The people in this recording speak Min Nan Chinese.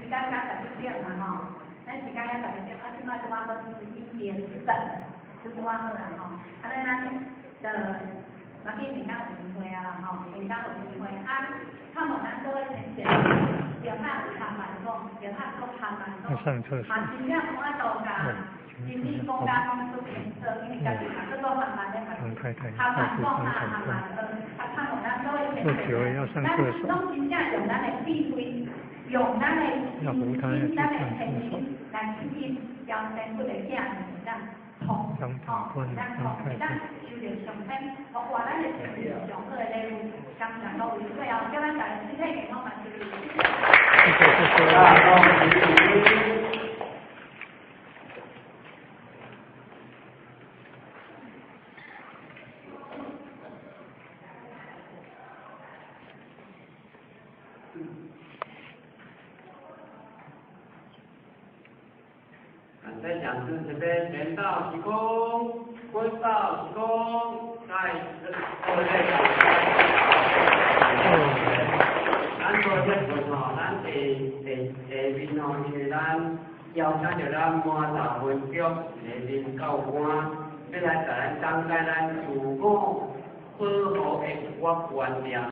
間才11點嘛吼，咱時間猶11點，啊，這擺拄仔好11點整，就拄仔好啦吼。啊，咱就嘛去下昏有機會啊啦吼，下昏有機會啊，較無咱做伙先前，著較含萬講，著較閣含萬講，嘛真正無法度共真理講甲講出清楚，因為家己嘛閣做慢慢咧嘛，含萬講啊，含萬講，啊，較無咱做伙先前，咱攏真正用咱的智慧，用咱的信心、咱的誠心來吸引姚仙姑的囝會當通，吼，會當通，會當收著上天予我咱的生命上好的禮物，感謝各位，最後祝咱大家身體健康，萬事如意。謝謝謝謝。在講師這邊，人到齊功，坤到齊功，在各位咱做這份吼，咱下下下面吼，因為咱邀請著咱滿大分局一个林教官，欲來共咱講解咱自我保護的一寡觀念。